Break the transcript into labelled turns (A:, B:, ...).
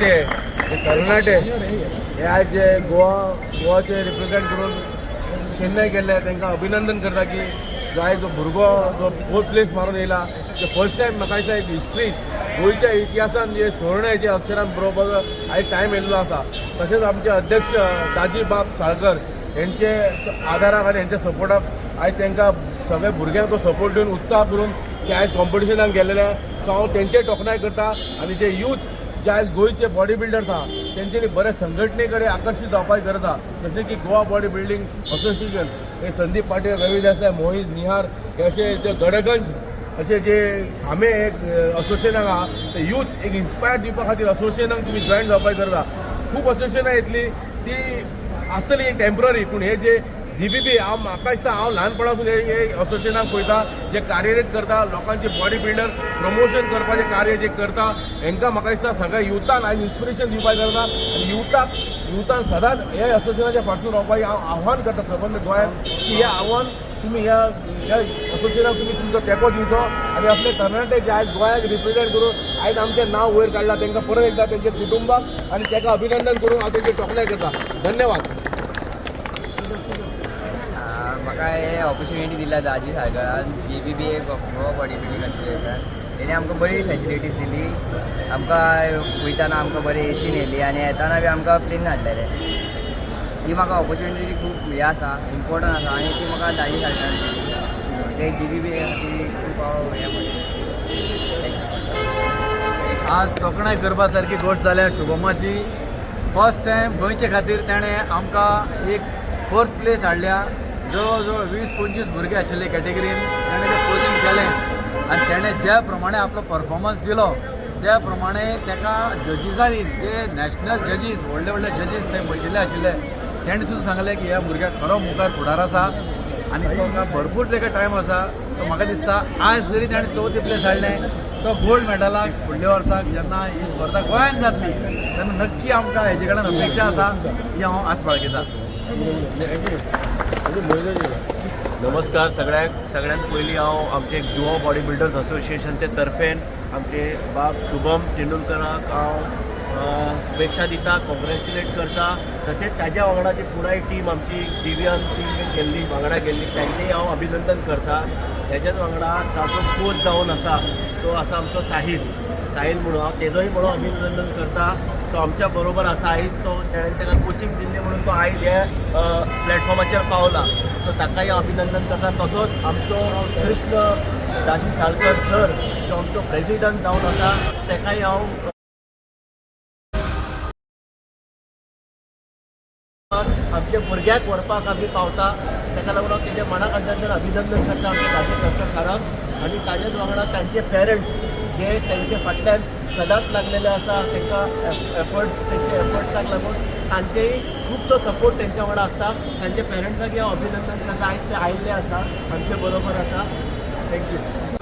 A: गोंयचे जे तरणाटे हे आयज जे गोवाचे रिप्रेझेंट करून चेन्नय गेल्ले, तांकां अभिनंदन करता की जो आयज जो भुरगो जो फोर्थ प्लेस मारून येयला, ते फर्स्ट टायम म्हाका दिसता एक हिस्ट्री गोंयच्या इतिहासान जे सुवर्णाचे अक्षरान बरोवपाचो आयज टायम येयल्लो आसा. तशेंच आमचे अध्यक्ष दाजी बाब साळकर हेंचे आदाराक आनी हेंच्या सपोर्टाक आयज तांकां सगळ्या भुरग्यांक तो सपोर्ट दिवन उत्साह करून ते आयज कॉम्पिटिशनाक गेलेले. सो हांव तेंचे तोखणाय करता आनी जे यूथ जे आयज गोंयचे बॉडी बिल्डर्स आहा, तेंच्यांनी बरे संघटने कडेन आकर्शीत जावपाची गरज आहा. जशें की गोवा बॉडी बिल्डींग असोसिएशन, हे संदीप पाटील, रवी देसाय, मोहीत निहार हे असे जे गडगंज असे जे खांबे एक असोसिएशनाक आहा, ते यूथ एक इन्स्पायर दिवपा खातीर असोसिएशनाक तुमी जॉयन जावपाची गरज आहा. खूब असोसिएशनां येतली, ती आसतली टेंपररी, पूण हे जे जीबीबी, हांव म्हाका दिसता हांव ल्हानपणासून हे असोसिएशनाक पळयता, जे कार्यरत करता, लोकांचे बॉडी बिल्डर प्रमोशन करपाचें कार्य जे करता, हेंकां म्हाका दिसता सगळ्या युथान आयज इन्स्पिरेशन दिवपाक गरज आसा आनी युथान सदांच हे असोसिएशनाच्या फाटसून रावपाक हांव आव्हान करता सबंद गोंयांत की हे आव्हान तुमी ह्या ह्या असोसिएशनाक तुमी तुमचो तेंको दिवचो आनी आपले तरणाटे जे आयज गोंयाक रिप्रेझेंट करून आयज आमचें नांव वयर काडलां, तांकां परत एकदां तेंच्या कुटुंबाक आनी ताका अभिनंदन करून हांव तेंची तोखणाय करता. धन्यवाद.
B: म्हाका हे ऑपॉर्च्युनिटी दिल्या दाजी साळकरान. जीबीबी एक गोवा बॉडी बिल्डींग असोसिएशन, तेणी आमकां बरी फॅसिलिटीज दिली. आमकां वयताना आमकां बरी एसीन येयली आनी येताना बी आमकां प्लेन हाडलेले. ही म्हाका ऑपॉर्च्युनिटी खूब हें आसा, इम्पॉर्टंट आसा आनी ती म्हाका दाजी साळकरान दिली. ते जीबीबी खातीर खूब हांव हें म्हणटा, thank you.
C: आज तोखणाय करपा सारकी गोश्ट जाल्या शुभमाची. फर्स्ट टायम गोंयचे खातीर ताणें आमकां एक फोर्थ प्लेस हाडल्या. जवळ जवळ 20-25 भुरगे आशिल्ले कॅटेगरीन, ताणें तें पोजींग केलें आनी ताणें ज्या प्रमाणे आपलो परफॉर्मन्स दिलो, त्या प्रमाणे ताका जजीसांनी, जे नॅशनल जजीस, व्हडले व्हडले जजीस थंय बशिल्ले आशिल्ले, ताणें सुद्दां सांगलें की ह्या भुरग्याक खरो मुखार फुडार आसा आनी तो भरपूर ताका टायम आसा. सो म्हाका दिसता आयज जरी ताणें चवथी प्लेस हाडलें, तो गोल्ड मेडलाक फुडल्या वर्साक जेन्ना ही स्पर्धा गोंयांत जातली तेन्ना नक्की आमकां हेजे कडेन अपेक्षा आसा, ही हांव आस बाळगितां.
D: नमस्कार सगळ्यांक. सगळ्यांत पयलीं हांव आमचे गोवा बॉडी बिल्डर्स असोसिएशनचे तर्फेन आमचे बाब शुभम तेंडुलकराक हांव शुभेच्छा दिता, कॉंग्रॅच्युलेट करता. तशेंच ताज्या वांगडा जी पुराय टीम आमची दिव्यान टीम गेल्ली, वांगडा गेल्ली, तांचेय हांव अभिनंदन करता. तेज्याच वांगडा ताचो कोच जावन आसा तो आसा आमचो साहील, साहील म्हणून हांव तेजोय म्हणून अभिनंदन करता. तो आमच्या बरोबर आसा आयज. तो तेणें ताका कोचिंग दिल्लें म्हणून तो आयज ह्या प्लॅटफॉर्माचेर पावला. सो ताकाय हांव अभिनंदन करता. तसोच आमचो कृष्ण दाजी साळकर सर, जो आमचो प्रेजिडंट जावन आसा, ताकाय हांव आमच्या भुरग्याक व्हरपाक आमी पावता, ताका लागून हांव तेजे मना कडल्यान अभिनंदन करता आमच्या दाजी साळकर सराक आनी ताज्याच वांगडा तांचे पेरंट्स जे तांचे फाटल्यान सदांच लागलेले आसा. तांकां एफर्ट्स, तेंच्या एफर्ट्साक लागून तांचेय खुबसो सपोर्ट तेंच्या वांगडा आसता. तांच्या पेरंट्साक हांव अभिनंदन करता. आयज ते आयिल्ले आसा, आमचे बरोबर आसा. Thank you.